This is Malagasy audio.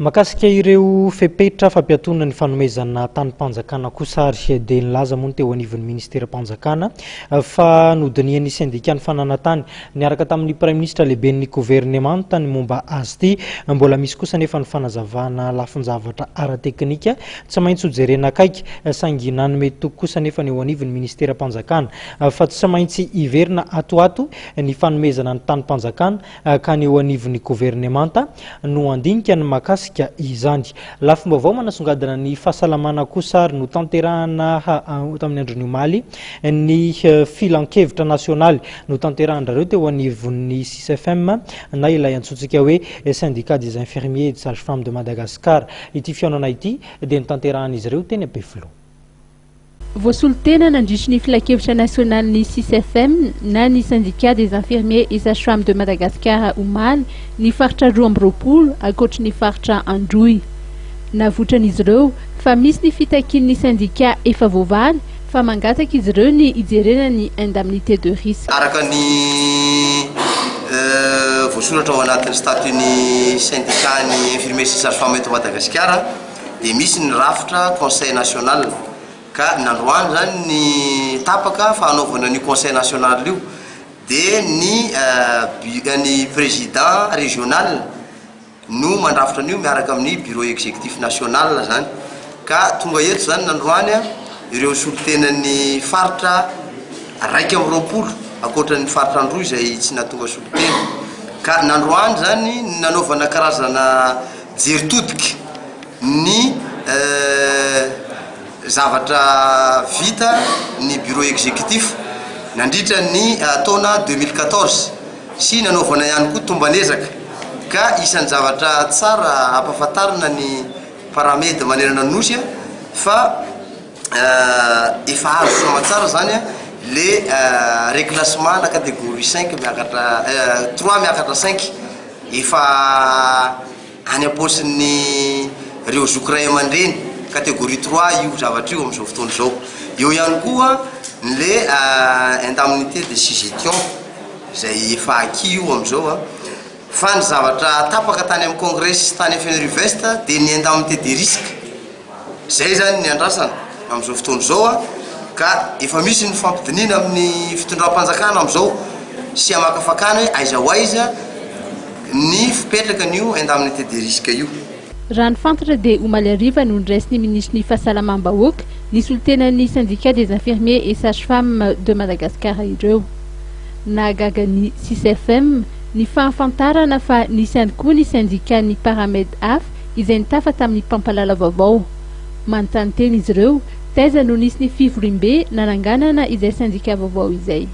Mahakasika ireo fepetra fampiatoana ny fanomezana tanim-panjakana kosa ary dia nilaza moa ny teo anivon'ny ministeram-panjakana fa nodinihan'ny sendikan'ny fananantany niaraka tamin'ny praiminisitra lehiben'ny governemanta ny momba azy ity. Mbola misy kosa anefa ny fanazavana lafin-javatra ara-teknika tsy maintsy hojerena akaiky saingy nanome toky kosa anefa ny eo anivon'ny ministeram-panjakana fa tsy maintsy hiverina ato ato ny fanomezana ny tanim-panjakana ka ny eo anivon'ny governemanta no handinika ny mahakasika izany. Lafim-baovao manasongadina ny fahasalamana kosa ary notanterahana tamin'ny andron'ny omaly ny filankevitra nasionaly notanterahan-drareo teo anivon'ny SISFM na ilay antsointsika hoe Syndicat des infirmiers et des sages-femmes de Madagascar. Ity fihaonana ity dia notanterahan'izy ireo teny Ampefiloha. Voasolo tena nandritry ny filankevitra nasionalin'ny SISFM na ny Syndicat des infirmiers et sages-femmes de Madagascar omaly ny faritra 22 ankoatry ny faritra Androy. Navotran'izy ireo fa misy ny fitakian'ny sendika efa voavaly fa mangataka izy ireo ny hijerena ny indemnité de risque. Araka ny voasoratra ao anatin'ny statut-n'ny syndicat-n'ny infirmiers sy sages-femmes eto Madagasikara, dia misy ny rafitra conseil national ka nandroany zany ny tapaka fa hanaovana an'io conseil national io dia ny ny président régional no mandrafitra an'io miaraka amin'ny bureau exécutif national zany ka tonga eto zany nandroany ireo solontenan'ny faritra 21 ankoatran'ny faritra Androy izay tsy nahatonga solontena ka nandroany zany nanaovana karazana jery todika ny zavatra vita ny bureau exécutif nandritra ny taona 2014 sy nanaovana ihany koa tombanezaka ka isan'ny zavatra tsara ampahafantarina ny paramed manerana ny nosy fa efa azo soamatsara zany le reclassement na catégorie 5 miakatra 3 miakatra 5 efa any am-paosin'ny reo zoky ray aman-dreny catégorie 3 io zavatra io amin'izao fotoana izao. Eo ihany koa le indemnité de sujetion izay efa acquis io amin'izao a. Fa ny zavatra tapaka tany amin'ny congrès sy tany FNRU-Vest dia ny indemnité de risque. Zay zany ny andrasana amin'izao fotoana izao a, ka efa misy ny fampidiniana amin'ny fitondram-panjakana amin'izao sy hamakafakana hoe aiza ho aiza ny fipetraka an'io indemnité de risque io. Raha ny fantatra dia omaly hariva no niraisin'ny minisitry ny fahasalamam-bahoaka ny solontenan'ny syndicat des infirmiers et sages-femmes de Madagascar ireo. Nahagaga ny SISFM ny fahafantarana fa nisy ihany koa ny syndicat-n'ny Paramed hafa izay nitafa tamin'ny mpampalala vaovao. Manontany tena izy ireo, taiza no nisy ny fivoriambe nananganana izay sendika vaovao izay.